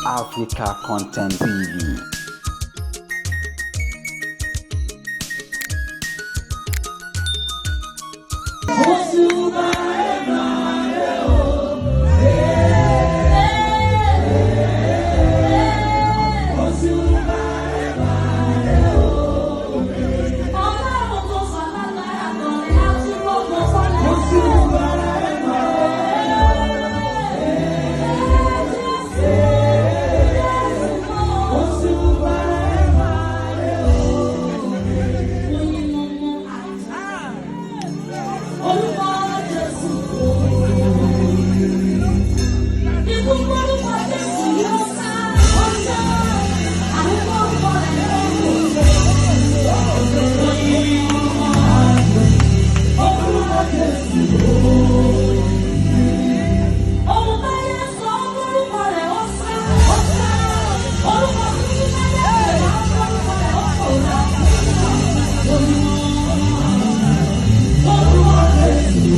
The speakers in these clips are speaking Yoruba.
Africa Content TV. Ọlọ́run tó sọ lágbára kan ni a ti gbogbo fọ́lẹ́. Olúwa Jésù. Ikú gbórúkọ Jésù yóò sá ọjọ́. Àrùn gbórúkọ rẹ̀ yóò kò. Ohun táyé sọ orúkọ rẹ̀ ó sá, ó sá. Orúkọ tuntun táyé pè wá orúkọ rẹ̀ ó kò rà. Orúkọ Jésù.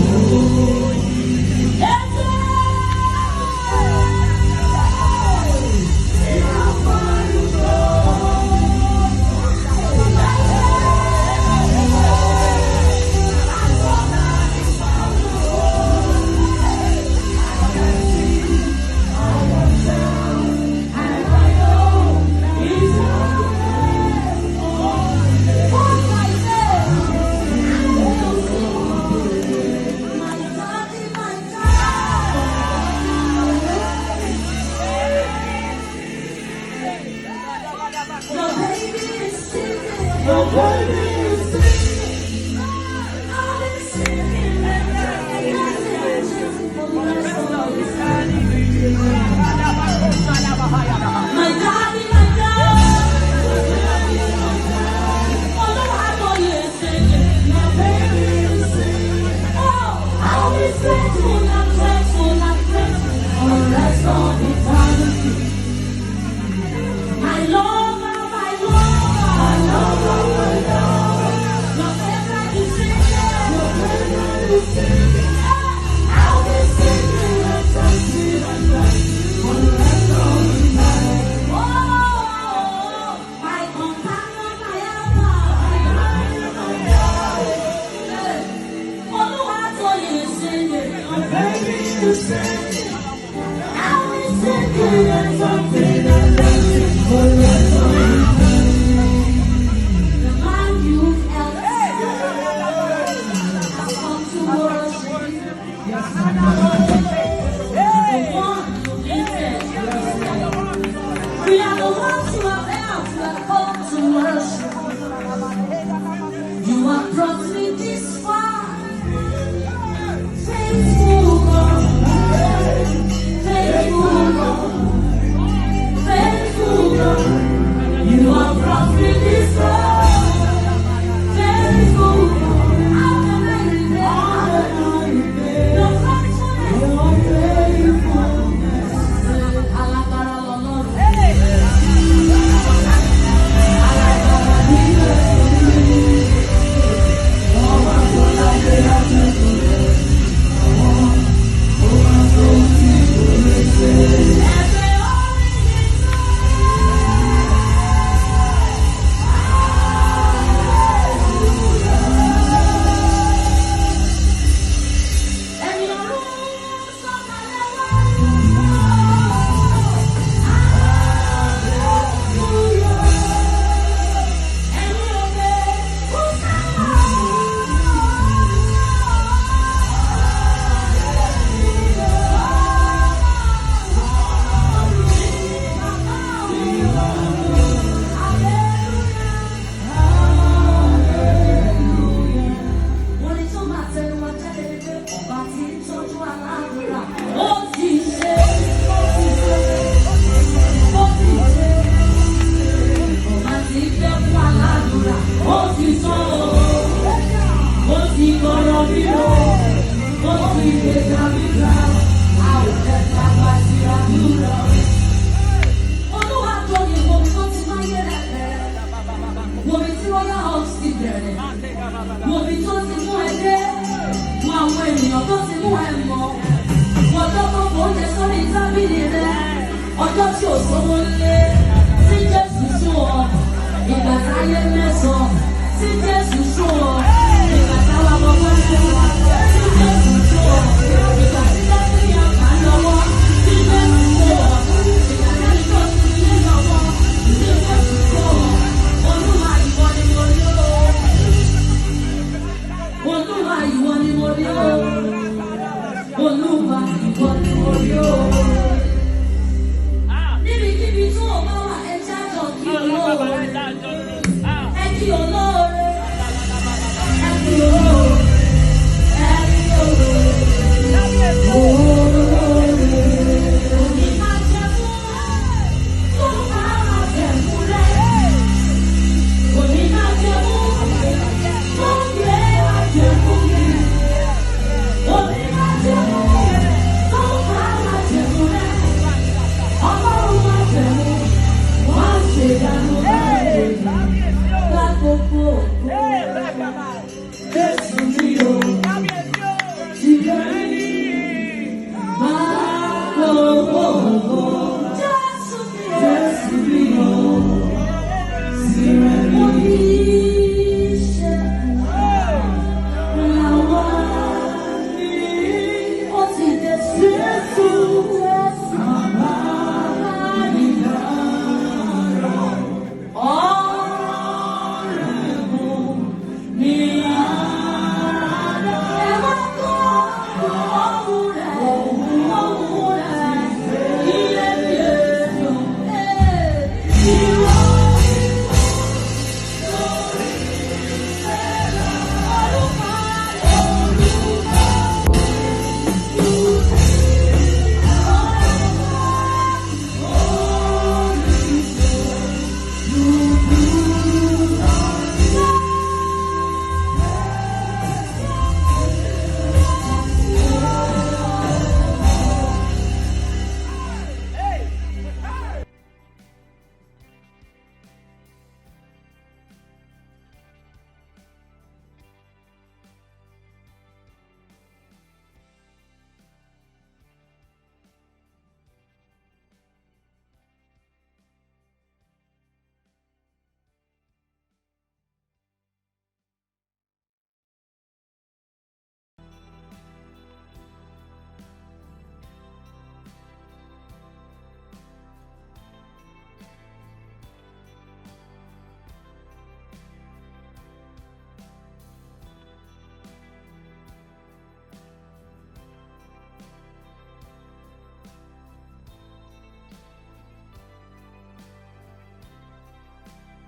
My daddy, my dad. Your baby is singing. Your baby is singing. I've been singing and dancing for the rest of eternity. My daddy, my dad. Olúwa tó yẹ singing. Your baby is singing. Oh, I'll be thankful, I'm thankful, I'm thankful for the rest of eternity. My lover, my lover, my lover, my lover. Your favorite is singing. Your favorite is singing. I'll be singing and dancing and dancing for the rest of eternity. Oh, my companion, my helper, my companion, my helper. Hey. Olúwa tó yẹ singing. Your baby is singing. I'll be singing and dancing and dancing for the rest of eternity. The man you've helped has come to worship you. The one you lifted. We are the ones who have helped, who have come to worship you. You have brought me this far. Faithful God, faithful God, faithful God. You have brought me this far. Faithful God. How can I repay? Your faithfulness. Alágbára lọ́lọ́run. Ọjọ́ tí ò sówó lé, tí Jésù sún ọ. Ìgbà táyé mẹ́sàn-án, tí Jésù sún ọ. Ìgbà táwa ọmọ bá mẹ́wàá, tí Jésù.